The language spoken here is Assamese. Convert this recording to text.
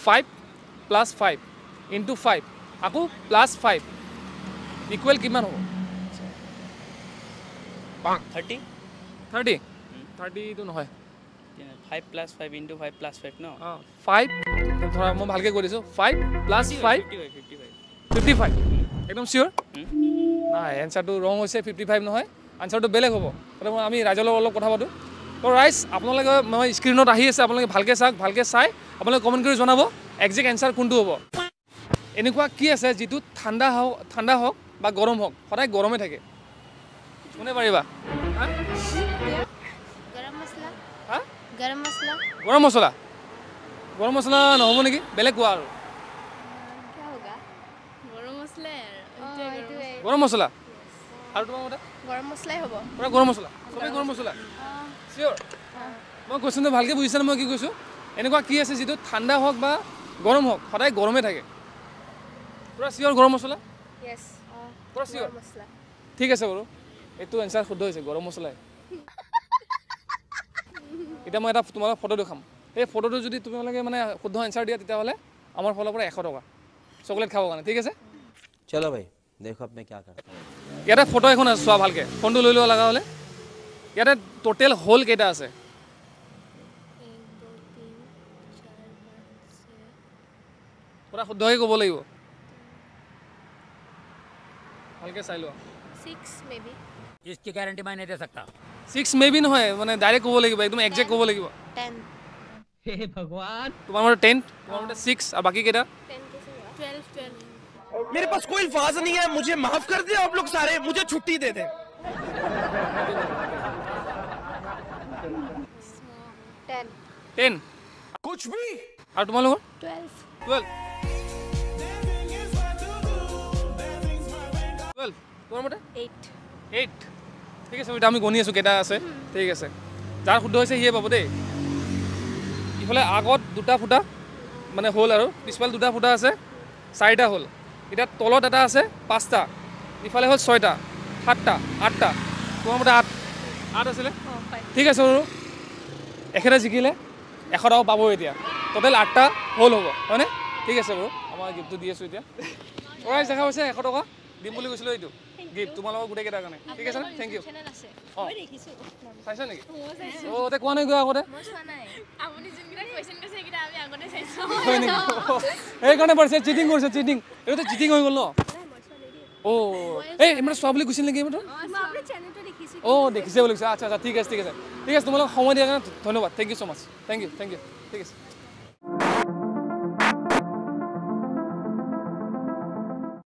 5 প্লাছ 5 ইনটু 5 আকৌ প্লাছ 5 ইকুৱেল কিমান হ'ব? 30। 30? 30টো নহয়। 5 প্লাছ 5 ইনটু 5 প্লাছ 5 ন? অঁ, 5 ধৰা মই ভালকৈ কৈ দিছোঁ, 5 প্লাছ 5 55। একদম চিয়'ৰ? নাই, এনচাৰটো ৰং হৈছে, 55 নহয়, আনচাৰটো বেলেগ হ'ব। তাতে মই আমি ৰাইজৰ লগত অলপ কথা পাতোঁ। তো ৰাইজ, আপোনালোকে মই স্ক্ৰীণত আহি আছে, আপোনালোকে ভালকৈ চাওক, ভালকৈ চাই আপোনালোকে কমেণ্ট কৰি জনাব একজেক্ট এনচাৰ কোনটো হ'ব। এনেকুৱা কি আছে যিটো ঠাণ্ডা হওক বা গৰম হওক সদায় গৰমে থাকে? কোনে পাৰিবা? গৰম মছলা। হা, গৰম মছলা। গৰম মছলা? গৰম মছলা নহ'ব নেকি? বেলেগ কোৱা আৰু। গৰম মছলা। আৰু তোমাৰ মতে? গৰম মছলাই হ'ব। পুৰা গৰম মছলা? চবেই গৰম মছলা? চিয়'ৰ? মই কুৱেশ্যনটো ভালকৈ বুজিছানে মই কি কৈছোঁ? এনেকুৱা কি আছে যিটো ঠাণ্ডা হওক বা গৰম হওক সদায় গৰমে থাকে? পুৰা চিয়'ৰ গৰম মছলা? পুৰা চিয়'ৰ? ঠিক আছে বাৰু, এইটো এনচাৰ শুদ্ধ হৈছে, গৰম মছলাই। এতিয়া মই এটা তোমালোক ফটো দেখাম, সেই ফটোটো যদি তোমালোকে মানে শুদ্ধ এনচাৰ দিয়া তেতিয়াহ'লে আমাৰ ফালৰ পৰা 100 টকা চকলেট খাবৰ কাৰণে। ঠিক আছে? চলো ভাই, দেখো আপনি কি करते हैं। ইয়াতে ফটো এখন আছে, চোৱা ভালকৈ, ফোনটো লৈ লোৱা লগা হ'লে। ইয়াতে টোটেল হোল কেইটা আছে? পুৰা শুদ্ধকৈ ক'ব লাগিব, ভালকৈ চাই লোৱা। 6 মে বি। इसकी गारंटी मैं नहीं दे सकता। 6 মে বি নহয়, মানে ডাইৰেক্ট ক'ব লাগিব, একদম একজেক্ট ক'ব লাগিব। 10। হে ভগৱান। তোমাৰ মতে 10, তোমাৰ মতে 6, আৰু বাকী কেইটা? 12। 12। मेरे पास कोई अल्फाज नहीं है, मुझे माफ कर दे आप लोग सारे, मुझे छुट्टी दे दे। 10। 10। कुछ भी। আৰু তোমালোকৰ? 12। 12। 12। তোমাৰ মতে? 8। 8। ঠিক আছে, এতিয়া আমি গণি আছোঁ কেইটা আছে। ঠিক আছে, যাৰ শুদ্ধ হৈছে সিয়ে পাব দেই। ইফালে আগত দুটা ফুটা মানে হ'ল, আৰু পিছফালে দুটা ফুটা আছে, 4টা হ'ল। এতিয়া তলত এটা আছে, 5টা, ইফালে হ'ল 6টা, 7টা, 8টা। তোমাৰ মতে 8? 8 আছিলে? ঠিক আছে বাৰু, এখেতে জিকিলে 100 টকা পাব। এতিয়া টোটেল 8টা হ'ল হ'ব, হয়নে? ঠিক আছে বাৰু, আমাৰ গিফ্টটো দি আছোঁ এতিয়া। ৰাইজ দেখা পাইছে, 100 টকা দিম বুলি কৈছিলোঁ, এইটো গিফ্ট তোমালোকৰ গোটেইকেইটাৰ কাৰণে। ঠিক আছে, thank U. অঁ, চাইছা নেকি? অঁ, তাতে কোৱা নাই গৈ আগতে? হয় নেকি? সেইকাৰণে পাৰিছে, চিটিং কৰিছে, চিটিং। এইটোতো চিটিং হৈ গ'ল ন? অ' এই মানে চোৱা বুলি কৈছিল নেকি এইমাত্ৰ? অ' দেখিছে বুলি কৈছে। আচ্ছা আচ্ছা, ঠিক আছে ঠিক আছে ঠিক আছে, তোমালোক সময় দিয়াৰ কাৰণে ধন্যবাদ। Thank you so much, thank you, thank you. ঠিক আছে।